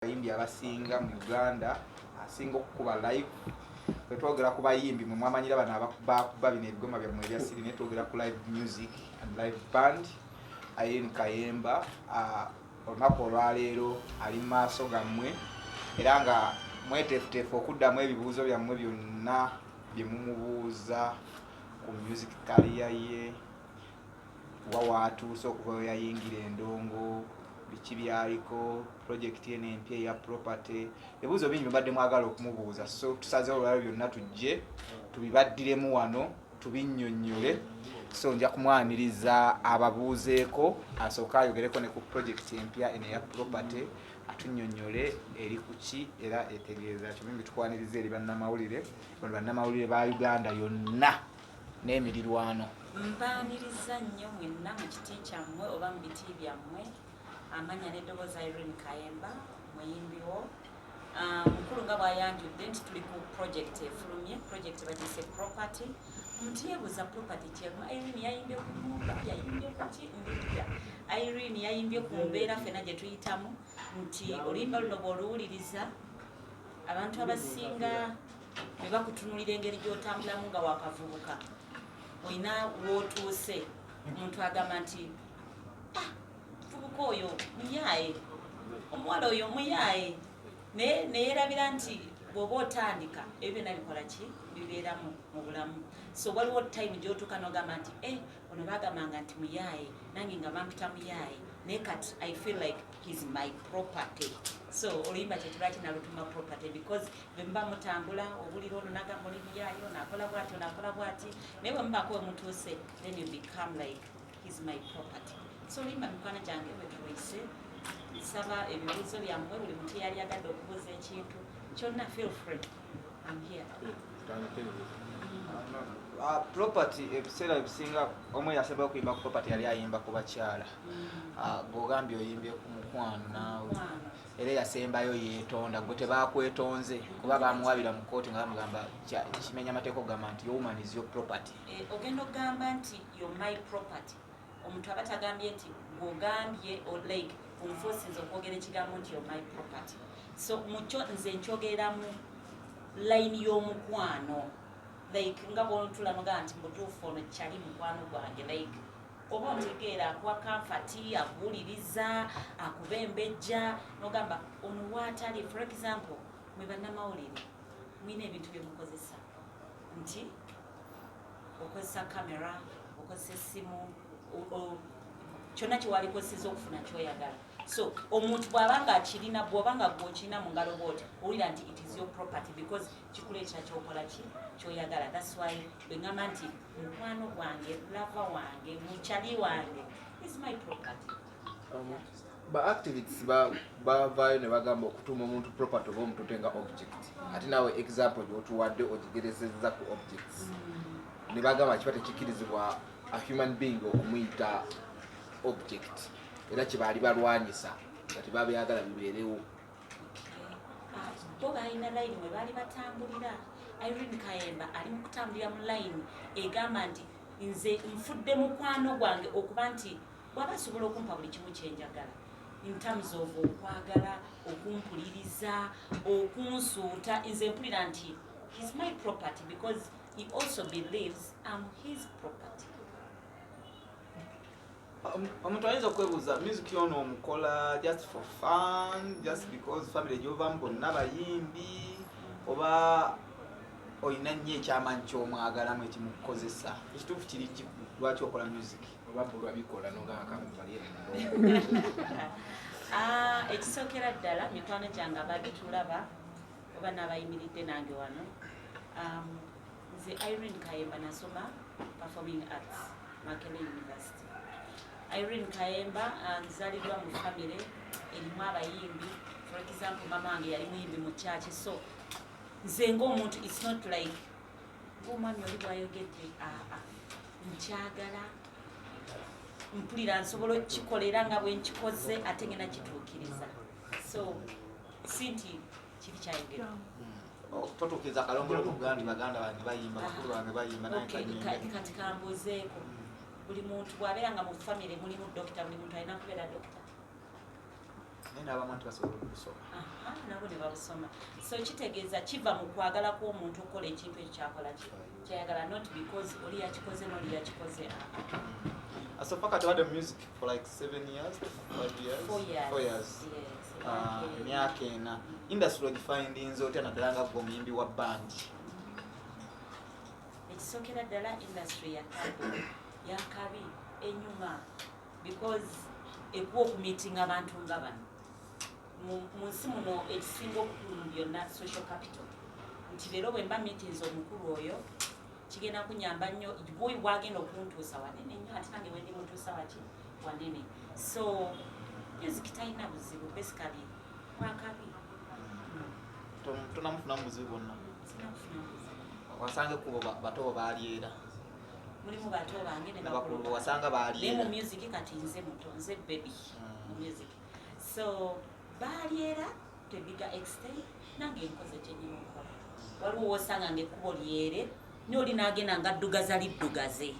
Abayimbi abasinga mu Uganda, asinga okukuba live. Bwetwogera ku bayimbi, mwe mwamanyira bano abakubakuba bino ebigoma byammwe ebya siri, naye twogera ku live music and live band. Irene Kayemba, olunaku olwaleero ali mu maaso gammwe era nga mweteefuteefu okuddamu ebibuuzo byammwe byonna bye mumubuuza ku music career ye, wa waatuuse okuva we yayingira endongo, biki byaliko, project eno empya eya Property. Ebibuuzo bingi mubadde mwagala okumubuuza, so tusazeewo olwaliro byonna tujje tubibaddiremu wano, tubinnyonnyole. So nja kumwaniriza ababuuzeeko, asooke ayogereko ne ku project empya eno eya Property, atunnyonnyole eri ku ki era etegeeza ki. Mimbi tukwaniriza eri bannamawulire bano, bannamawulire ba Uganda yonna n'emirirwano. Mbaaniriza nnyo mwenna mu kiti kyammwe oba mu biti byammwe. Amanya n'eddoboozi, Irene Kayemba, muyimbiwo. Mukulu nga bw'ayanjudde nti tuli ku project efulumye, project bagiyise Property. Omuntu yeebuuza property kyemu. Irene yayimbye ku nyumba, yayimbye ku ki? Ndidda, Irene yayimbye ku mbeera ffena gye tuyitamu, nti oluyimba luno bw'oluwuliriza, abantu abasinga bwe bakutunulira engeri gy'otambulamu nga wakavubuka, olina wootuuse, omuntu agamba nti, "Ah, muvubuka oyo muyaaye, omuwala oyo muyaaye," naye neyerabira nti bw'oba otandika, ebyo byonna bikola ki, bibeeramu mu bulamu. So waliwo time gy'otuuka n'ogamba nti, "Eh, ono bagambanga nti muyaaye, nange nga bampita muyaaye, naye kati I feel like he's my property." So oluyimba kyekirwaki nalutuma Property, because bwe muba mutambula, owulira ono nagamba oli muyaaye, ono akola bwati, ono akola bwati, naye bwe mubaako we mutuuse, then you become like, "He's my property." So oluyimba, mikwano gyange, bwe tuluyise. Nsaba ebibuuzo byammwe, buli muntu yali agadde okubuuza ekintu kyonna, feel free, I'm here. Property, ebiseera ebisinga omu yasembayo okuyimba ku Property yali ayimba ku bakyala. Gweogambye oyimbye ku mukwano naawe. Mukwano. Era yasembayo yeetonda, gwe tebakwetonze kuba bamuwabira mu kooti nga bamugamba kimenya amateeka okugamba nti your woman is your property. Eh, ogenda okugamba nti "You're my property," omuntu aba tagambye nti gwogambye like onforcinze okwogera ekigambo nti "You're my property." So mukyo nze nkyogerera mu line y'omukwano, like nga bwotula nogamba nti mubutuufu ono kyali mukwano gwange, like oba otegeera, akuwa comfort, akuwuliriza, akuba embejja, nogamba ono waatali. For example, mwe bannamawulire mulina ebintu byemukozesa, nti okozesa kamera, okozesa essimu, kyonna kyewalikozeseza okufuna kyoyagala. So omuntu bw'aba nga akirina, bw'oba nga gwokirina mu ngalo bwoti, owulira nti it is your property because kikuleetera kyokola ki kyoyagala. That's why bwe ŋŋamba nti mukwano gwange, lover wange, mukyali wange is my property. Ba activists bavaayo ne bagamba okutuuma omuntu property oba omutute nga object, ate naawe example gyotuwadde ogigerezezza ku objects, ne bagamba kiba tekikkirizibwa a human being okumuyita object, era kyebaali balwanyisa nga tebabyagala bibeerewo. Ah, bo balina line mwe baali batambulira. Irene Kayemba ali mu kutambulira mu line egamba nti nze nfudde mukwano gwange okuba nti bw'aba asobola okumpa buli kimu kyenjagala in terms of okwagala, okumpuliriza, okunsuuta, nze mpulira nti he's my property because he also believes I'm his property. Omuntu ayinza okwebuuza, music ono omukola just for fun, just because family gyovamu bonna bayimbi, oba olina nnyo ekyamaanyi kyomwagalamu ekimukozesa? Ekituufu kiri ki? Lwaki okola music? Oba bulwa bikola nogakamubalire? Ah, ekisookera ddala, mikwano gyange abadde tulaba oba n'abayimiridde nange wano, nze Irene Kayemba nasoma performing arts, Makerere University. Irene Kayemba, nzaliddwa mu family erimu abayimbi. For example, mama wange yali muyimbi mu church. So nze ng'omuntu, it's not like ng'omwami oli bwayogedde. Aa, nkyagala, mpulira nsobola okukikolera nga bwe nkikoze, ate ngenda kituukiriza. So si nti kiri kyayogera. Totuukiriza akalongolo kugaa nti baganda bange bayimba, bakulu bange bayimba, naye Okay, kanyimbe. Kati kambuuzeeko, buli muntu bw'abeera nga mu famire mulimu dokita, buli muntu alina kubeera dokita? Naye n'abamu nti basobola okubusoma. Aha, nabo ne babusoma. So kitegeeza kiva mu kwagala kw'omuntu okukola ekintu ekyo kyakola ki kyayagala, not because oli yakikoze n'oli yakikoze. Ah, So far kati obadde mu music for like 7 years, 5 years? 4 years. 4 years. Yes. Ah, emyaka emyaka 4. Industry ogifindinze otya, naddala nga gwe omuyimbi wa band? Ekisookera ddala, industry ya tabu yakabi enyuma because ekuwa okumeetinga abantu nga bano. Mu nsi muno ekisinga obukulu mu byonna, social capital, nti leero bwe mba meetings omukulu oyo kigenda kunyamba nnyo, bwoyi bwagenda okuntuusa wanene nnyo, ate nange wendi mutuusa waki wanene. So music talina buzibu, basically mwakabi. Tonamufunamu buzibu bwonna? Sinakufuna buzibu. Wasanga ekkubo bato bo balyera? Mulimu bato bange ne nabakulu bakulu. bo wasanga Naye mu balyera? music kati nze muto, nze baby mu music. So balyera to a bigger extent, nange nkoze kyenyina okukola. Waliwo wosanga nga ekkubo lyere naye oli n'agenda nga addugaza liddugaze.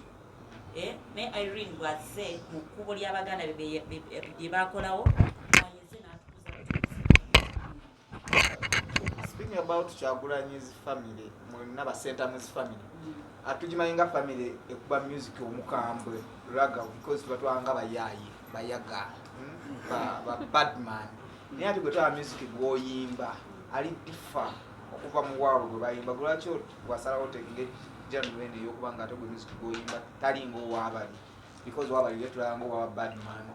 Eh, naye Irene bwazze mu kkubo ly'abaganda lye bakolawo, ayeze n'atukuza butukuzi. Speaking about Kyagulanyi's family, mwenna basentamu's family, atugimanyi nga family ekuba music omukambwe ragga, because tubatwala nga bayaaye, bayaga, ba badman, naye ate gwe twala music gwoyimba ali differ okuva mu waabwe gwe bayimba. Lwaki wasalawo tekinga genre eno eyokuba nga ate gwe music gwoyimba talinga owaabali, because owaabali yetulaba nga owaaba badman?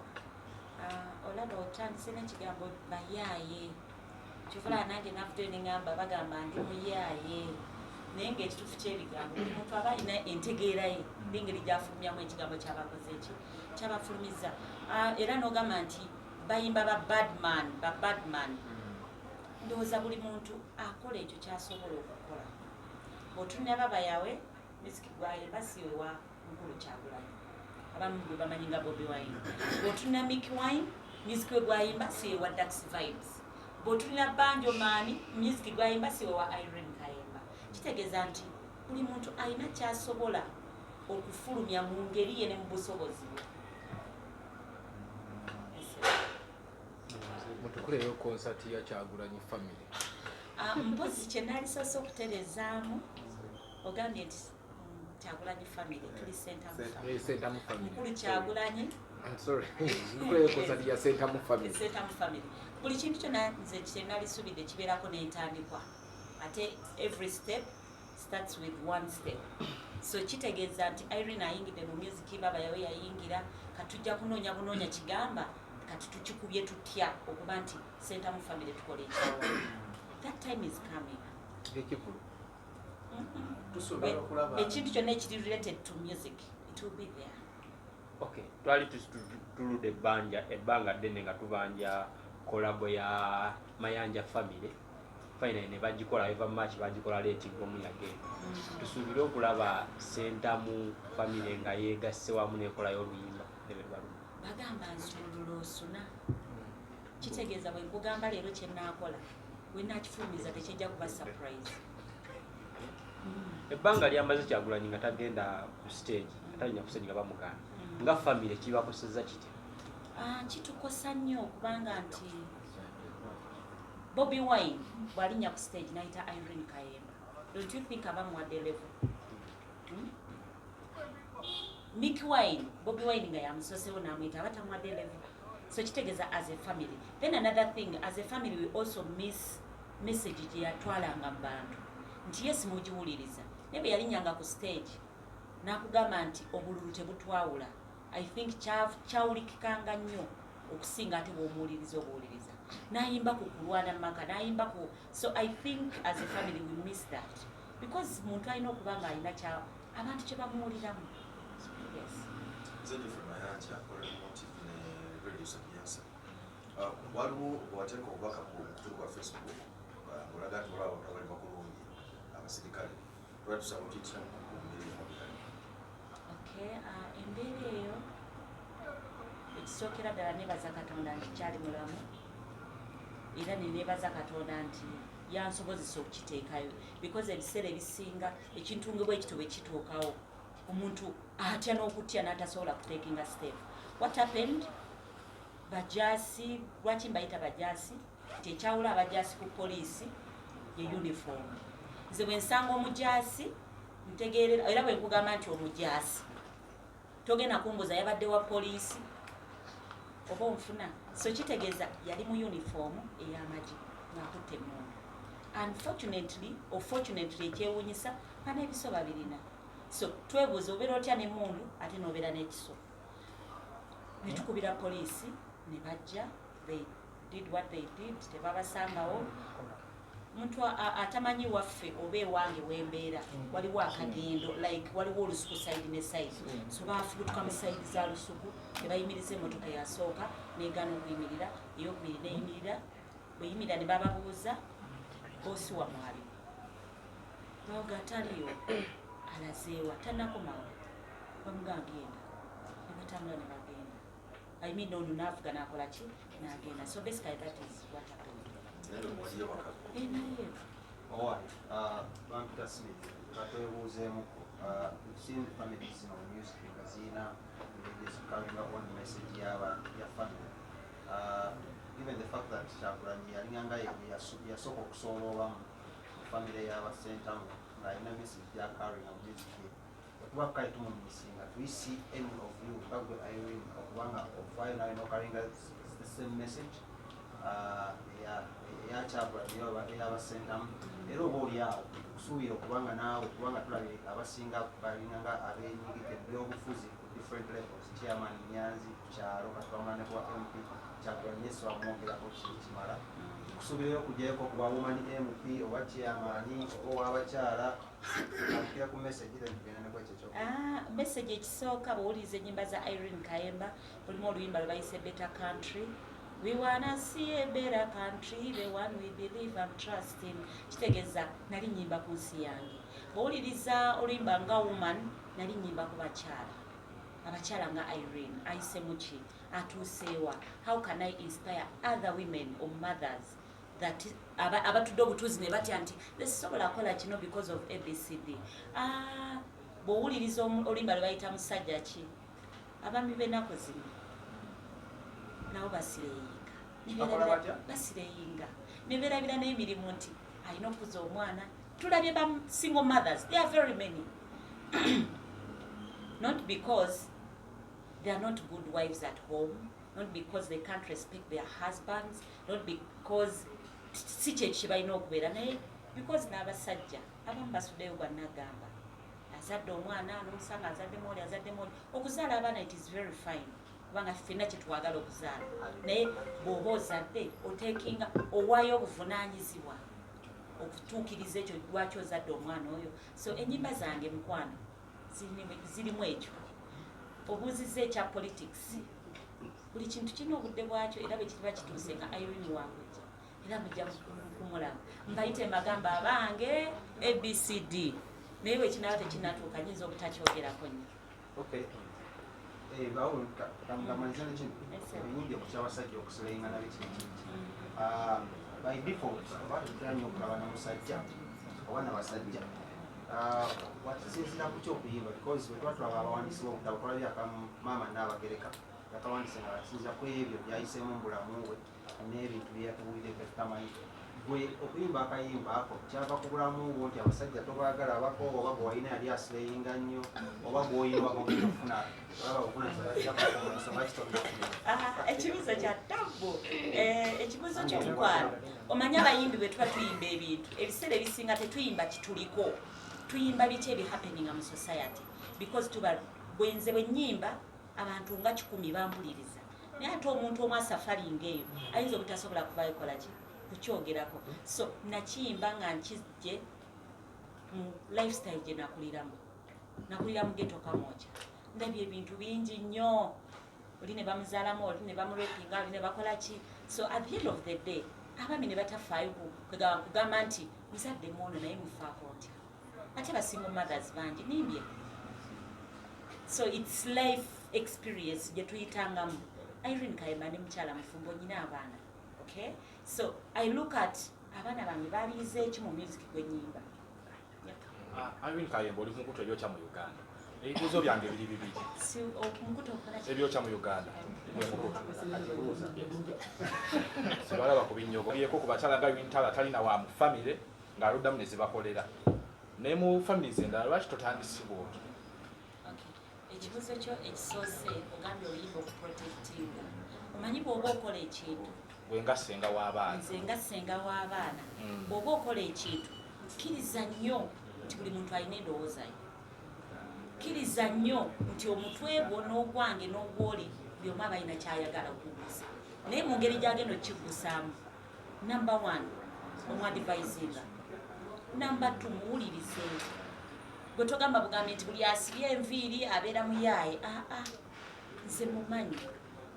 Ah, olaba otandise n'ekigambo bayaaye, kyovulaba nange navuddeyo neŋŋamba bagamba ndi muyaaye, naye ngaekituufu ky'ebigambo buli muntu aba alina entegeera ye n'engeri gyafulumyamu ekigambo kyabakoze eki kyabafulumiza. Ah, era n'ogamba nti bayimba ba badman, ba badman. Ndowooza buli muntu akola ekyo kyasobola okukola. Bw'otunula babayawe, music gwayimba si wewa mukulu Kyagulanyi, abamu gwe bamanyi nga Bobi Wine. Bw'otunula Mikie Wine, music we gwayimba si wewa Dax Vibes. Bw'otunula Banjo Man, music gwayimba si wewa Irene Kayemba. Kitegeeza nti buli muntu alina kyasobola okufulumya mu ngeri ye ne mu busobozi bwe. Yes, sir. Mutukuleyo concert ya Kyagulanyi family. Ah, mpozi kye naalisoose okuterezaamu, ogambye nti Kyagulanyi family, tuli Sentamu. Sentamu. Eh, Sentamu family. Mukulu Kyagulanyi. I'm sorry, mutukuleyo concert ya Sentamu family. Sentamu family, buli kintu kyonna nze kyenalisuubidde kibeerako n'entandikwa, ate every step starts with one step. So kitegeeza nti Irene ayingidde mu music, baba yawe yayingira, katujja kunoonya bunoonya kigamba kati tukikubye tutya okuba nti Sentamu family tukola ekyawa. That time is coming. Ekivulu. Tusobola okulaba Ekintu kyonna ekiri related to music, it will be there. Okay, twali tuludde ebbanja, ebbanga ddene nga tubanja collabo ya Mayanja family. Finally ne bagikola eva March, bagikola late ng'omuyaga. Tusuubire okulaba Sentamu family nga yeegasse wamu nekolayo oluyimba ne bwe luba lumu? Bagamba nsumulula osuna. Kitegeeza bwe nkugamba leero kyenaakola, bwe nakifulumiza tekijja kuba surprise. Ebbanga lyamaze Kyagulanyi nga tagenda ku stage, atalinya ku stage nga bamugaana, nga family kibakoseza kitya? Ah, kitukosa nnyo okubanga nti Bobi Wine bw'alinnya ku stage n'ayita Irene Kayemba, don't you think abamuwadde level? Hmm? Mikie Wine, Bobi Wine nga yamusosewo n'amuyita, aba tamuwadde level? So kitegeeza as a family. Then another thing, as a family we also miss message gye yatwalanga mu bantu nti yes, mugiwuliriza, naye bwe yalinnyanga ku stage n'akugamba nti obululu tebutwawula, I think kyawulikikanga nnyo okusinga ate bw'omuwuliriza obuwuliriza n'ayimba ku kulwana mu maka, n'ayimba ku. So I think as a family we miss that because muntu alina okuba nga alina abantu kye bamuwuliramu. Yes. Nze Geoffrey Mayanja, akolera mu TV ne Radio Sapientia. Waliwo wateeka obubaka ku mukutu gwa Facebook, ng'olaga nti waliwo abantu abali bakulumbye abasirikale. Twali tusaba otuyitiramu ku mbeera emu byali. Okay, embeera eyo, ekisookera ddala nebaza Katonda nti kyali mulamu, era nenebaza Katonda nti yansobozesa okukiteekayo, because ebiseera ebisinga ekintu nga bwe kityo bwe kituukawo, omuntu atya n'okutya n'atasobola kutekinga step. What happened? Bajaasi, lwaki mbayita bajaasi? Nti ekyawula abajaasi ku poliisi ye uniform. Nze bwe nsanga omujaasi ntegeerera, era bwe nkugamba nti omujaasi togenda kumbuuza yabadde wa poliisi oba onfuna. So kitegeeza yali mu uniform ey'amagye ng'akutte emmundu. Unfortunately or fortunately, ekyewuunyisa nga n'ebiso babirina. So twebuuza, obeera otya n'emmundu ate n'obeera n'ekiso? Ne tukubira poliisi ne bajja, they did what they did, tebabasangawo. Muntu atamanyi waffe oba ewange wembeera, waliwo akagendo, like waliwo olusuku side ne side. So bafubutuka mu side za lusuku ne bayimiriza emotoka yasooka, negaana okuyimirira, eyokubiri neyimirira. Bweyimirira ne bababuuza, "Boss wamwaliwo?" Baoga, "Taliyo, alazeewa, tanakomawo." Bamugamba, "Genda." Ne batambula ne bagenda. I mean, ono naavuga nakola ki, nagenda. So basically that is what happened. Naye waka? Eh, naye Alright, bampita Smith, katwebuuzeemuko. We've seen families zino mu music nga ziyina engeri carrying on message ya family. Given the fact that Kyagulanyi yalinga nga yasooka okusooloobamu mu family y'Abasentamu ng'alina message gy'acarryinga mu music ye, okuba kale tumumisinga, do we see any of you nga gwe Irene okubanga ovaayo nawe nocarryinga the same message eya Kyagulanyi ey'Abasentamu? Era oba oli awo kusuubira okubanga naawe, kubanga tulabye abasinga balinga nga abenyigidde mu byobufuzi ku different levels, chairman Nyanzi ku kyalo, katwamala ne kuba MP Kyagulanyi, Yesu amwongerako kimala kusuubirayo okujjayoko kuba woman MP oba chairman oba ow'abakyala atandikira ku message, then tugenda ne kwekyo ekyo. Ah, message ekisooka, bw'owuliriza ennyimba za Irene Kayemba, mulimu oluyimba lwe bayise "Better Country". "We wanna see a better country, the one we believe and trust in." Kitegeeza nali nyimba ku nsi yange. Bw'owuliriza oluyimba nga "Woman", nali nyimba ku bakyala, abakyala nga Irene ayise muki, atuuseewa. How can I inspire other women or mothers that abatudde obutuuzi ne batya nti sisobola kukola kino because of ABCD? Ah, bw'owuliriza oluyimba lwe bayita "Musajja Ki", abaami b'ennaku zino nabo baslayinga. Bakola batya? Baslayinga ne beerabira n'emirimu nti alina okukuza omwana. Tulabye ba single mothers, there are very many, not because they are not good wives at home, not because they can't respect their husbands, not because si kyekyo kye balina okubeera, naye because n'abasajja abamu basuddeyo gwa nagamba azadde omwana n'omusanga azaddemu oli, azaddemu oli. Okuzaala abaana, it is very fine, kubanga ffenna kyetwagala okuzaala, naye bw'oba ozadde oteekinga owaayo obuvunaanyizibwa okutuukiriza ekyo lwaki ozadde omwana oyo. So ennyimba zange, mukwano, zirimu ekyo. Obuuzizza ekya politics, buli kintu kirina obudde bwakyo, era bwe kiba kituuse nga Irene wakujja, era mujja kumulaba mbayite mbagamba abange ABCD, naye bwe kinaaba tekinatuuka nyinza obutakyogerako nnyo. Okay. Eh, bawo ngamaliza ne kino. Yes, sir. Ebiyingi ku kyabasajja okuslayinga nabyo kiri kingi. Ah, by default oba tetera nnyo okulaba na musajja oba nabasajja. Ah, wakisinziira ku kyokuyimba, because bwe tuba tulaba abawandiisi b'obutabo, tulabye akamu Maama Nnaabagereka yakawandiise nga asinziira ku ebyo byayiseemu mu bulamu bwe n'ebintu bye yatubuulira ebyo tutamanyi. Gwe okuyimba akayimba ako kyava ku bulamu bwo nti abasajja tobaagala abakoowa, oba gwe walina yali aslayinga nnyo, oba gw'olina oba gw'ogenda okufuna olaba okufuna kitonna? Ah, ekibuuzo kya tabbu. Eh, ekibuuzo ky'omukwano, omanyi abayimbi bwe tuba tuyimba ebintu, ebiseera ebisinga tetuyimba kituliko, tuyimba biki ebihappeninga mu society, because tuba bwenze bwe nnyimba abantu nga 100 bampuliriza, naye ate omuntu omu asufferinga eyo ayinza obutasobola kuvayo kolaki kukyogerako. So nakiyimba nga nkijje mu lifestyle gye nakuliramu. Nakulira mu ghetto Kamwokya, ndabye ebintu bingi nnyo, oli ne bamuzaalamu, oli ne bamurapinga, oli ne bakola ki. So at the end of the day abaami ne batafaayo kwegamba kugamba nti nzadde mwono, naye mufaako ntya? Ate ba single mothers bangi nimbye. So it's life experience gye tuyitangamu. Irene Kayemba ndi mukyala mufumbo, nyina abaana, okay? So I look at abaana bange baliize eki mu music gwe nyimba. Ah, Irene Kayemba, oli mukutu eryokya mu Uganda. Ebibuuzo byange biri bibiri. Si omukutu okola ki? Ebyokya mu Uganda. Gwe mukutu. Sibalaba ku binnyogo. Byeko ku bakyala nga Wintala talina wa mu famire ng'aluddamu ne zibakolera. Ne mu families endala lwaki totandisibwa otyo? Okay. Ekibuuzo kyo ekisoose ogambye oluyimba okuprotectinga. Omanyi bw'oba okola ekintu, Gwe nga ssenga w'abaana. Nze nga ssenga w'abaana, bw'oba okola ekintu, kkiriza nnyo nti buli muntu alina endowooza ye. Kkiriza nnyo nti omutwe gwo n'ogwange n'ogwoli buli omu aba alina ky'ayagala okuggusa. Naye mu ngeri gy'agenda okukigusaamu, number one, omuadvisinga. Number two, muwulirize. Gwe togamba bugambi nti buli asibye enviiri abeera muyaaye. Aa, nze mumanyi.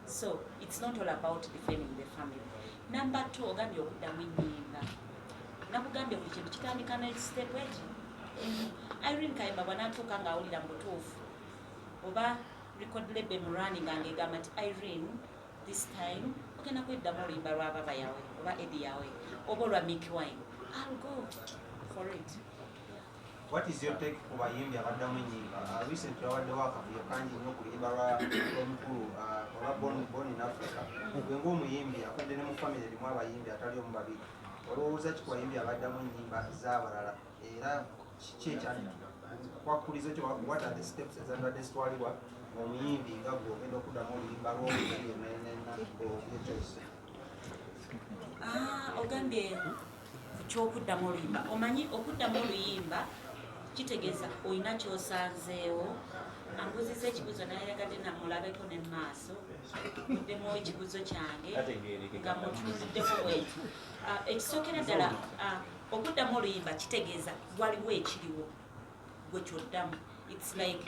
So it's not all about defending the family. Number two, ogambye okuddamu ennyimba. Nakugambye buli kintu kitandika ne step egi. Irene Kayemba bw'anaatuuka ng'awulira mu butuufu oba record label murani nga ng'egamba nti Irene, this time ogenda kweddamu oluyimba lwa Baba Yawe oba Eddie Yawe oba olwa Mickey Wine, I'll go for it. What is your take ku bayimbi abaddamu ennyimba? Recently wabaddewo akavuyo kangi nnyo ku luyimba lwa omukulu olwa Born in Africa. Gwe ng'omuyimbi akudde ne mu family erimu abayimbi atali omu babiri, olowooza ki ku bayimbi abaddamu ennyimba z'abalala, era kiki ekyakwakulizo kyo? What are the steps ezandibadde zitwalibwa ng'omuyimbi nga gwe ogenda okuddamu oluyimba lw'omuyimbi choice? Ah, ogambye ku kyokuddamu oluyimba. Omanyi okuddamu oluyimba kitegeeza olina kyosanzeewo. Ambuuziza ekibuuzo nayagadde namulabeko ne maaso, muddemu ekibuuzo kyange nga mutunuliddeko bwenti. Ah, ekisookera ddala, okuddamu oluyimba kitegeeza waliwo ekiriwo gwe kyoddamu. It's like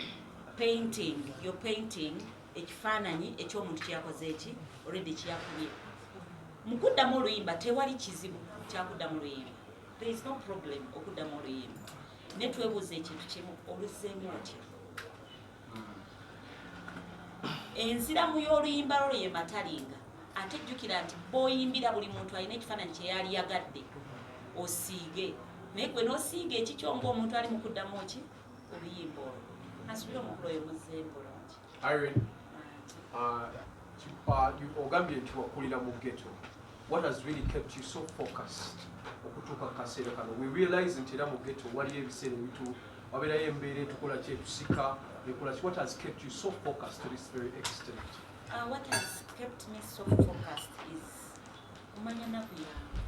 painting, you're painting ekifaananyi ekyomuntu kyeyakoze eki already kyeyakubye. Mu kuddamu oluyimba tewali kizibu kyakuddamu oluyimba, there is no problem okuddamu oluyimba, ne twebuuza ekintu kimu: oluzzeemu otya? Enziramu y'oluyimba lwo ye matalinga. Ate jjukira nti bw'oyimbira buli muntu alina ekifaananyi kye yali yagadde osiige, naye gwe n'osiiga ekikyo ng'omuntu ali mu kuddamu ki oluyimba olwo. Asubire omukulu oyo muzzeemu bulungi. Irene, ogambye nti wakulira mu ghetto. What has really kept you so focused okutuuka ku kaseera kano? We realize nti era mu ghetto waliyo ebiseera ebitu wabeerayo embeera etukola ki, etusika ekola ki. What has kept you so focused to this very extent? What has kept me so focused is kumanya nnaku yange.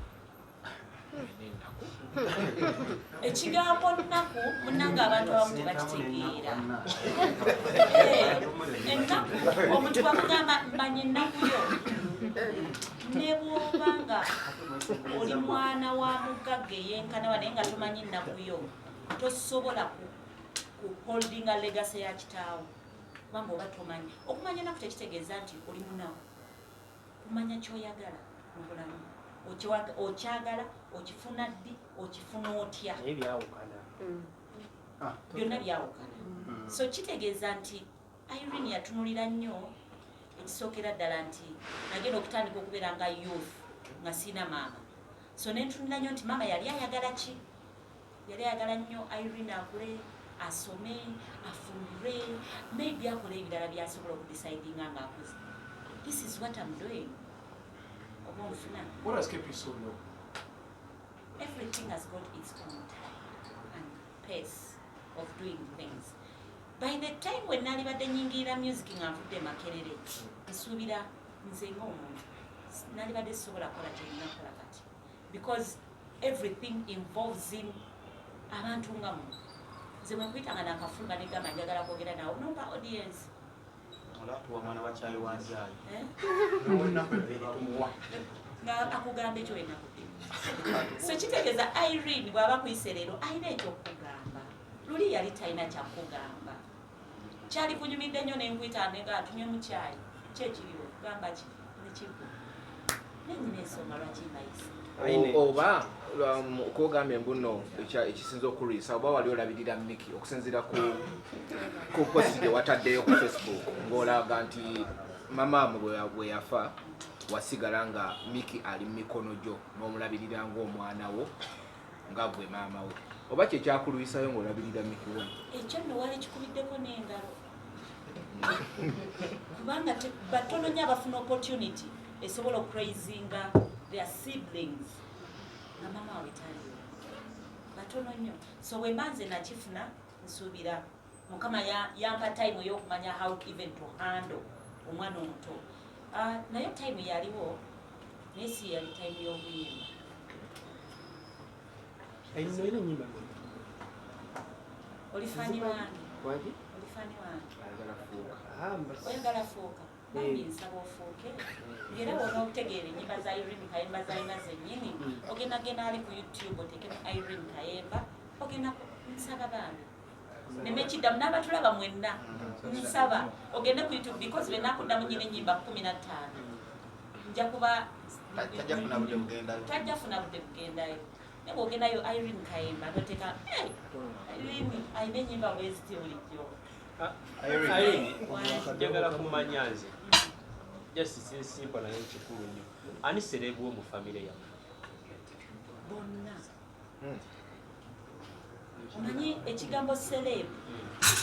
Ekigambo nnaku, munnange, abantu abamu tebakitegeera. Ennaku, omuntu bwakugamba manya ennaku yo, ne bw'oba nga oli mwana wa mugagga eyenkanawa naye nga tomanyi nnaku yo, tosobola ku holdinga legacy ya kitaawo, kubanga oba tomanyi. Okumanya ennaku tekitegeeza nti oli munaku. Kumanya kyoyagala mu bulamu, okyagala okifuna ddi, okifuna otya? Naye byawukana. Byonna byawukana. So kitegeeza nti Irene yatunulira nnyo ekisookera ddala nti nagenda okutandika okubeera nga youth nga siina maama, so nentunulira nnyo nti maama yali ayagala ki. Yali ayagala nnyo Irene akule, asome, afumbirwe, maybe akole ebirala byasobola okudecidinga nga akuze. This is what I'm doing, oba onfuna? What has kept you so low? Everything has got its own time and pace of doing things. By the time when nalibadde nyingirira music nga nvudde Makerere, nsuubira nze ng'omuntu nalibadde sisobola kukola kyenina kukola kati, because everything involves in abantu nga mu nze bwe nkuyitanga nakafuluma negamba njagala kwogera naawe, nompa audience. Olatuwa mwana wa kyayi wanjaayi. Eh? Tumuwa. Nga akugamba ekyo wenakudde. So kitegeeza Irene bw'aba kuyise leero alina ekyokugamba, luli yali talina kyakugamba. Kyali kunyumidde nnyo nenkuyita nenga tunywe mu kyayi, ki ekiriwo, gamba ki nekigwa nenyina ensonga lwaki mbayise. Oba kwogambye mbuno ekisinza okulwisa, oba wali olabirira Miki okusinziira ku post gye wataddeyo ku Facebook ng'olaga nti mamaamu bwe yafa wasigala nga Miki ali mu mikono gyo n'omulabirira ng'omwana wo. Nga gwe maama we, oba kyekyakulwisayo ng'olabirira Mikie Wine? Ekyo nno wali kikubiddeko n'engalo, kubanga batono nnyo abafuna opportunity esobola okuraisinga their siblings nga maama waabwe taliwo, batono nnyo. So bwe mba nze nakifuna, nsuubira Mukama yampa time ey'okumanya how even to handle omwana omuto. Ah, naye time yaliwo, naye si yali time y'okuyimba. Eno olina ennyimba mmeka? Oli fan wange? Waki? Oli fan wange? Ayagala fuuka. Ah, Oyagala fuuka? Bambi, nsaba ofuuke, ngera wona okutegeera ennyimba za Irene Kayemba zalina zennyini. Ogenda genda ali ku YouTube, otekemu Irene Kayemba, ogenda nsaba bambi nemekiddamu n'abatulaba mwenna, nsaba ogende ku YouTube, because benakuddamu nyina ennyimba 15 nja kuba Tajja kufuna budde bugendayo. Tajja funa budde bugendayo, naye bw'ogendayo Irene Kayemba noteka, "Hey, Irene alina ennyimba bweziti bulijjo." Irene, njagala kumanya nze, just simple naye kikulu nnyo, ani celeb wo mu famire yammwe? Bonna. Omanyi ekigambo celeb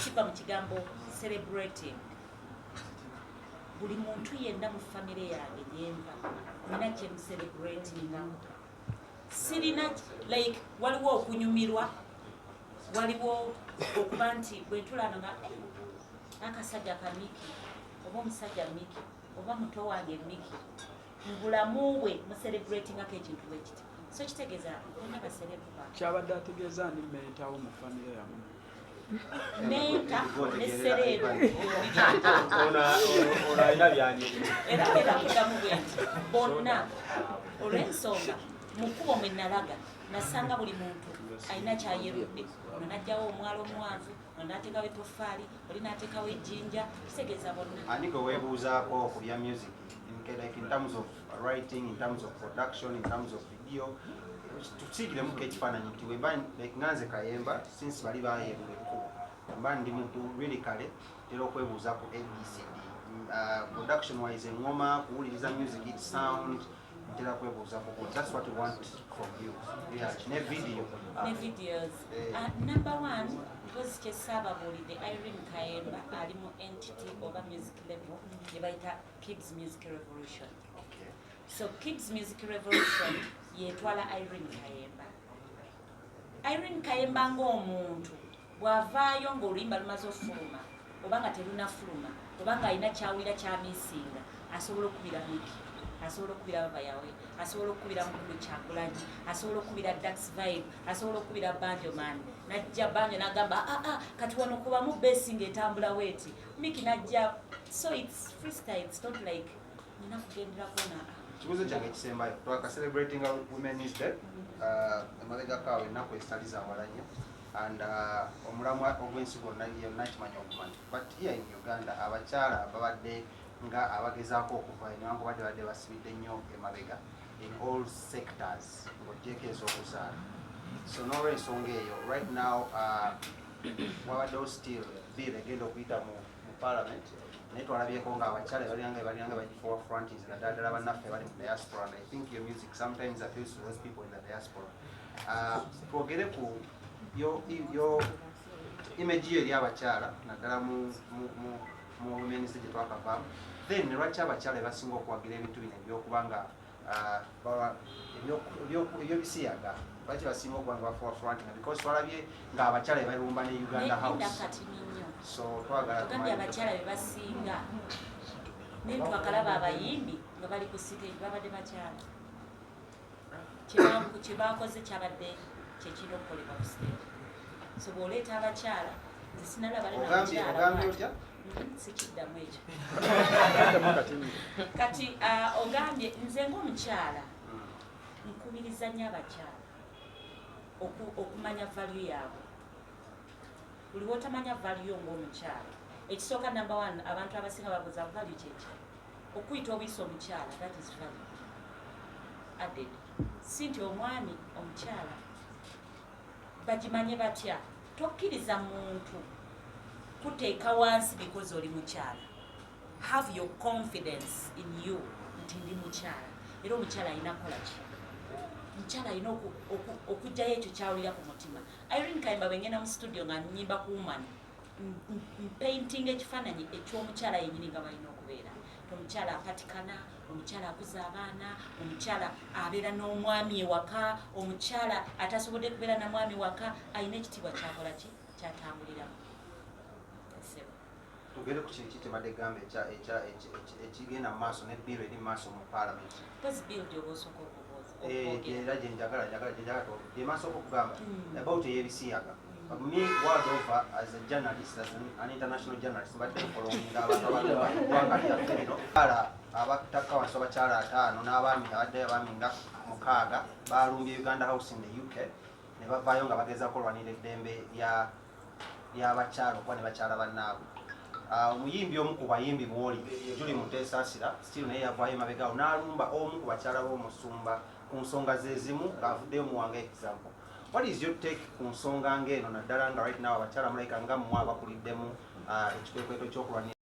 kiva mu kigambo celebrating. Buli muntu yenna mu famire yange gyenva nina kyemucelebratingamu. Sirina, like, waliwo okunyumirwa, waliwo okuba nti bwentulano nga, "Eh, akasajja ka Miki oba omusajja Miki oba muto wange Miki mu bulamu bwe mucelebratingako ekintu bwekiti." So kitegeeza bonna ba celeb bange. Kyabadde ategeeza ani mentor wo mu famire yammwe? Mentor ne celeb. Ono alina byanyumye. Era era kuddamu bwe nti bonna, olw'ensonga mu kkubo mwe nalaga nasanga buli muntu alina kyayerudde. Ono n'aggyawo omwalo omuwanvu, ono n'ateekawo etoffaali, oli n'ateekawo ejjinja. Kitegeeza bonna. Ani gwe weebuuzaako ku bya music like in terms of writing, in terms of production, in terms of video? Tusiigiremuko ekifaananyi nti wemba like nga nze Kayemba, since bali bayerula ekkubo, mba ndi muntu really kale ntera okwebuuza ku ABCD, production wise, eŋŋoma, kuwuliriza music, its sound, ntera kwebuuza ku. That's what we want from you. Yeah, ne video. Ne videos. Eh. Number one, mpozi kyesaababuulidde, Irene Kayemba ali mu entity oba music level gye bayita Kids Music Revolution. So Kids Music Revolution yetwala Irene Kayemba. Irene Kayemba ng'omuntu bw'avaayo ng'oluyimba lumaze ofuluma oba nga terunafuluma oba ng'alina kyawulira kyamisinga, asobola okubira Miki, asobola okubira Baba Yawe, asobola okubira Mukulu Kyagulanyi, asobola okubira Dax Vibe, asobola okubira Banjo Man. Najja Banjo n'agamba, "Aa ah, kati wano kubamu bass ng'etambula weeti." Miki najja. So it's freestyle, it's not like nina kugenderako na Ekibuuzo kyange ekisembayo, twakacelebratinga Women's Day emabegako awo, ennaku ezitali zawala nnyo, and omulamwa ogw'ensi gwonna yonna kimanya okumanya, but here in Uganda abakyala babadde nga abagezaako okuva newankubadde badde basibidde nnyo emabega in all sectors ng'ogyeko ez'okuzaala. So n'olwensonga eyo, right now wabaddewo still bill egenda okuyita mu parliament, naye twalabyeko nga abakyala balinga bagiforefrontis, naddala ddala bannaffe bali mu diaspora, and I think your music sometimes appeals to those people in the diaspora. Twogere ku yo image yo eri abakyala, naddala mu women's gye twakavaamu. Then lwaki abakyala basinga okuwagira ebintu bino ebyokuba nga ebyobisiyaga? Lwaki basinga okuba nga baforefrontinga? Because twalabye nga abakyala balumba ne Uganda House. Katini nnyo. So twagala Tugambye abakyala be basinga, naye twakalaba abayimbi nga bali ku stage babadde bakyala. Kye bakoze kyabadde kyekirina okukolebwa ku stage. So bw'oleeta abakyala, nze sinalaba Ogambye otya? Sikiddamu ekyo. Kati ogambye nze ng'omukyala nkubiriza nnyo abakyala okumanya value yaabwe. Buli lwotamanya value ng'omukyala, ekisooka, number one, abantu abasinga babuuza value kyeki. Okuyita obuyisa omukyala, that is value added. Si nti omwami, omukyala bagimanye batya? Tokkiriza muntu kuteeka wansi because oli mukyala. Have your confidence in you nti ndi mukyala, era omukyala alina kukola ki? Omukyala alina okugjayo ekyo kyawulira ku mutima. Irene Kayemba, bwe ngenda mu studio nga nyimba ku woman, mpaintinga ekifaananyi eky'omukyala yennyini nga balina okubeera. Omukyala apatikana, omukyala akuza abaana, omukyala abeera n'omwami ewaka, omukyala atasobodde kubeera na mwami waka alina ekitiibwa kyakola ki kyatambuliramu. Ssebo. Tugende ku kintu kitebadde gamba ekigenda mu maaso ne bill eri mu maaso mu parliament. Pozi bill gyoba osooka okubuuza okwogera. Era gyenjagala njagala gyenjagala gyemasooka okugamba about ey'ebisiyaga. Me, world over, as a journalist, as an international journalist, mbadde nfollowinga abantu abalumba eggwanga lyaffe lino. Abakyala abatakka wansi abakyala 50 n'abaami abaddeyo abaami nga 6 balumbye Uganda House in the UK ne bavaayo nga bagezaako olwanira eddembe ly'abakyala okuba ne bakyala bannaabwe. Omuyimbi omu ku bayimbi mwoli Julie Muteesasira still naye yavaayo emabegawo n'alumba omu ku bakyala b'omusumba ku nsonga ze zimu ng'avuddeyo muwanga example. What is your take ku nsonga ng'eno, naddala nga right now abakyala mulabika nga mmwe abakuliddemu ekikwekweto ky'okulwanira